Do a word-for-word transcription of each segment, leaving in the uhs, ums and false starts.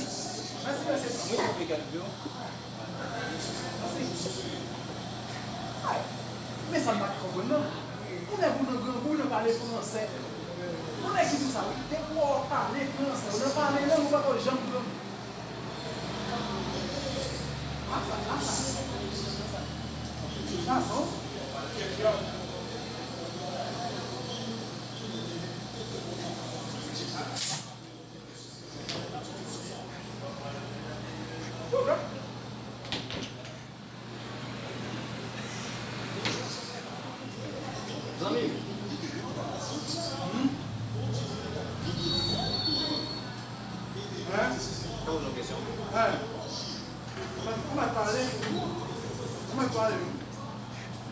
Mèsi, mèsi, mèsi. Mwen te peye kèk vyo. Mèsi. Ay, men sa m pa t konprann non. Ou nèg ou nan grangou, ou nan pale fransè. Ou nèg ki di w sa, wi. Depi w pale fransè, ou nan pale lang, ou pa ko janm grangou. Lasa, lasa. Lasa. Zanmi. Hmm? Hein? Fè w yon kesyon. Hein? Ou mèt pale. Ou mèt pale.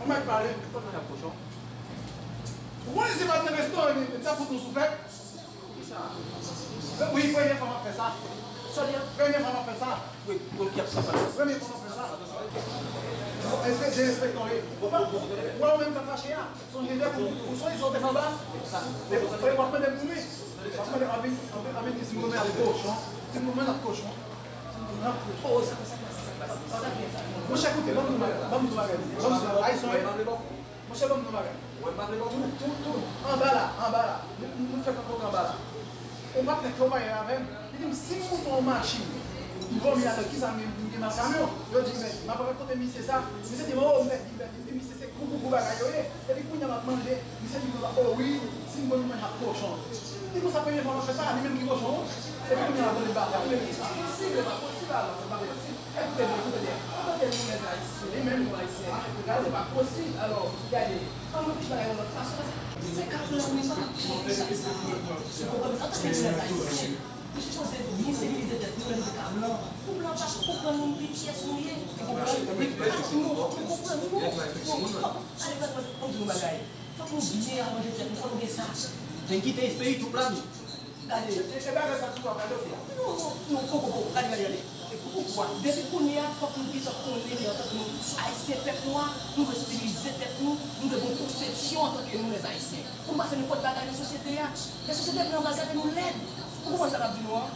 Ou mèt pale. Ou konnen se pa t nan restoran li, li t ap fout nou souflèt. Wi, premye fwa m ap fè sa. Premye fwa m ap fè sa. Premye fwa m ap fè sa. Bon, e se derespektan w ye. Ou pa, ou wè ou menm k ap fache a. Sonje lè pou, ou sonje sa w te fè anba? E, e w ap mande m pou li. W ap mande m, anpil, anpil, anpil, si m renmen ak kochon. Si m renmen ak kochon. Monchè, koute, ban m di w bagay, ban m di w bagay. Ayisyen, wi. Monchè, ban m di w bagay. Tou, tou, tou, anba la, anba la. Nou, nou, nou fè konprann anba la. Yon patnè k fè yon bagay avè m, li di m, si m moute yon machin, m vòmi ladan, kisa m gen, m gen mal kamyon? Yo di m, mèt, m ap rakonte misye sa, misye di m, o, mèt, di mèt, di misye se gwo, gwo, gwo bagay yo ye. Epi kounye a m ap manje, misye di konsa, o wi, si m konn manje ak kochon. M di konsa, premye fwa m ap fè sa, li menm ki kochon. Epi kounye a m ap tande batay, li menm ki pa posib, li pa posib, alò, se pa posib. Ekoute byen, ekoute byen. Antanke nou lèzayisyen, e menm nou ayisyen, gade, se pa posib. Alò, gade, ann reflechi bagay yon lòt fason, paske se ka plan nou, pa ka chanje sa, sa. Ou konprann? Antanke nou lèzayisyen, nou sipoze byen sivilize tèt nou, lè nou te ka blan. Pou blan pa konprann nou, nou pi pyès nou ye. Ou konprann? Wi, nou, nou konprann nou. Bon, fòk, gade, gade, ann di yon bagay. Fòk nou byen aranje tèt nou, fòk nou gen sa. Jan kite espri tou plan. Gade. E, e bagay sa tou ap gade, ok. Non, non, non, poko, poko. Gade, gade, gade. E pou, poukwa? Depi kounye a, fòk nou gentan konnen ke antanke nou Ayisyen, pèp nwa, nou dwe sivilize tèt nou, nou dwe gen konsepsyon antanke nou lèzayisyen. Pou nou pa fè nenpòt bagay nan sosyete a. Lè sosyete blan pral gade nou lèd. Ou konprann sa m ap di nou an?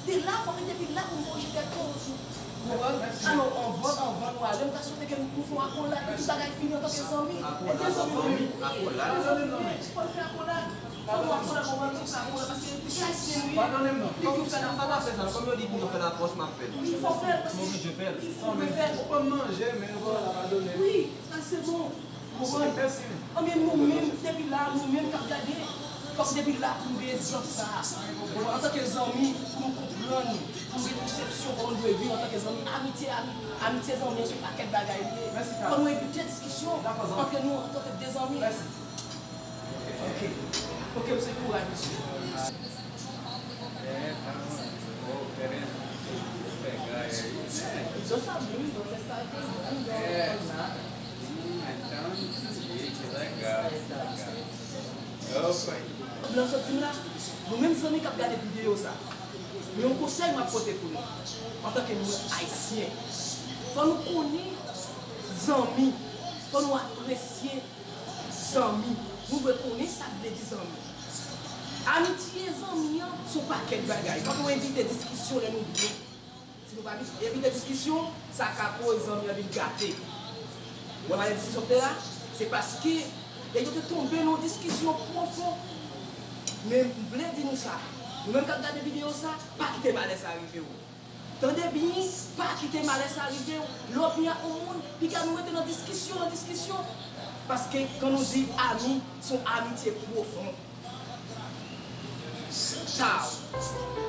De la, fòk nou depi la pou nou korije tèt nou. Ou konprann? Alò, anvan, anvan nou ale, m ta swete ke nou fè yon akolad pou tout bagay fini antanke zanmi. Epi zanmi, akolad, zanmi, fò nou fè akolad. Fò nou akolad, fò nou fè akolad, paske nou se Ayisyen, wi. Padone m non. Fòk nou fè la, fòk nou fè sa. Kòm yo di pou nou fè la fòs, m ap fè l. Wi, fò fè l, paske il faut nou fè l. Ou ban m manje, men nou pa la padone. Wi, sa se bon. Ou konprann? Mèsi. Anben nou menm, depi la, nou menm k ap gade, fòk depi la pou nou gen egzanp sa a. Ou konprann? Antanke zanmi, pou nou konprann, pou nou gen konsepsyon kòman nou dwe viv antanke zanmi. Amitye, ami-, amitye zanmi an se yon pakèt bagay li ye. Mèsi, Carl. Fò nou evite diskisyon antre nou antanke de zanmi. Mèsi. Ok. Ok, mesye, kouraj, mesye. Yo sabe, mi entonces está aquí, yo ando con nada. Blan sot di m la, nou menm zanmi k ap gade videyo sa, men yon konsèy m ap pote pou nou, antanke moun ayisyen, fò nou konnen zanmi, fò nou apresye zanmi, nou dwe konnen sa k vle di zanmi. Amitye zanmi an se yon pakèt bagay, fò nou evite diskisyon lè nou byen. Si nou pa evite diskisyon, sa ka koz zanmi an vin gate. Ou wè malè diskisyon k te la? Se paske yo te tonbe nan yon diskisyon pwofon. Men m vle di nou sa, nou menm k ap gade videyo sa, pa kite malè sa rive w. Tande byen, pa kite malè sa rive w. Lè w byen ak yon moun, piga nou rete nan diskisyon, nan diskisyon. Paske kan nou di ami, se yon amitye pwofon. Taw.